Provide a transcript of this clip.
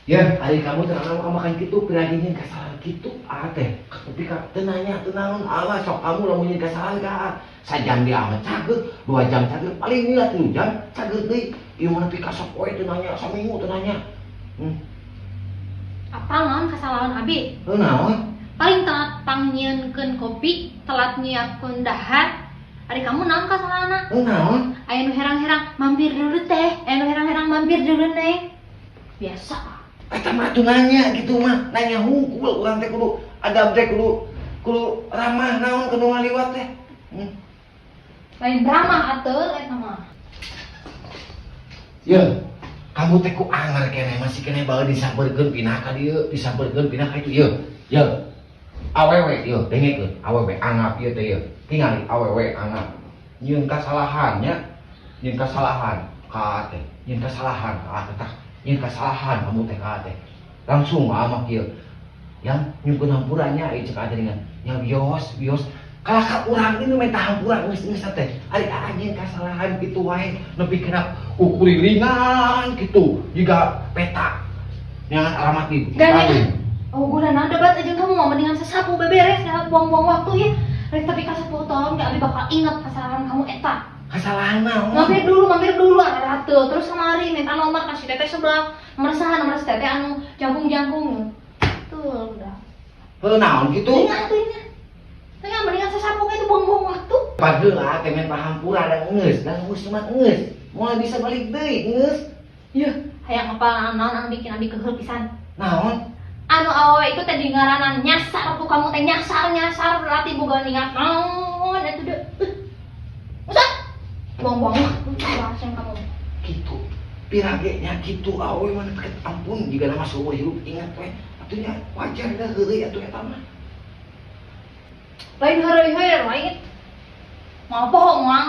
Ya, ari kamu teh kamu makan kitu pira nyieun kasalahan kitu ah teh. Tapi ka teu nanya teu naon, awas sok kamu lamun nyieun kasalahan ka ah. Sajam dia mah cager, 2 jam cager, paling lila 3 jam cager deui. Ieu mah nepi ka sapoe teu nanya, saminggu teu nanya. Apa naon kasalahan abi? Heuh, naon? Paling telat pangnyieunkeun kopi, telat nyiapkeun dahar. Ari kamu naon kasalahanna? Heuh, naon? Aya nu herang-herang mampir dulu teh, aya nu herang-herang mampir dulu, Neng. Biasa. Eta mah tuh nanya gitu mah, nanya hungkul urang teh kudu adab teh kudu kudu ramah naon kudu ngaliwat teh. Lain ramah atuh eta mah. Ya, kamu teh ku anger keneh, masih keneh bae disampeurkeun pindah ka dieu, disampeurkeun pindah ka itu, ye. Ye. Awewe ye, dengekeun, awewe anggap ieu teh ye. Tingali awewe anggap nyieun kasalahan nya, nyieun kasalahan ka teh, nyieun kasalahan ka teh tah, nyieun kasalahan kamu teh ka teh. Langsung amak ieu. Yang nyungkeun hampura nya ieu cek teh dengan nya bios bios. Kalah ka urang ini minta hampura geus geus teh. Ari nyieun kasalahan kitu wae nepi kana kukurilingan kitu jiga peta. Jangan alamat di. Gak. Oh, guna nada debat aja kamu mau mendingan sesapu beberes dah, buang-buang waktu ya. Rek tapi ka 10 tahun gak abi bakal inget kesalahan kamu eta. Kesalahan naon? Mampir dulu ada ratu. Terus kemari minta nomor kasih teteh sebelah. Nomor saha, nomor si teteh anu jangkung-jangkung. Tuh, udah. Heuh, naon kitu? Ingat tuh, ingat. Tengah mendingan sesapu itu buang-buang waktu. Padahal teh minta hampura dan geus mah geus. Moal bisa balik deui geus. Ya, hayang apa naon anu bikin abi keheul pisan? Naon? Anu awewe itu teh di ngaranan nyasar tuh kamu teh nyasar nyasar berarti boga ningat naon itu deh. Usah buang-buang waktu bahasan kamu. Gitu. Pirage nya kitu awe mah nepi ampun jiga nama seumur hidup ingat we. Atuh nya wajar dah heureuy atuh eta mah. Lain heureuy heureuy lain. Mau bohong mang.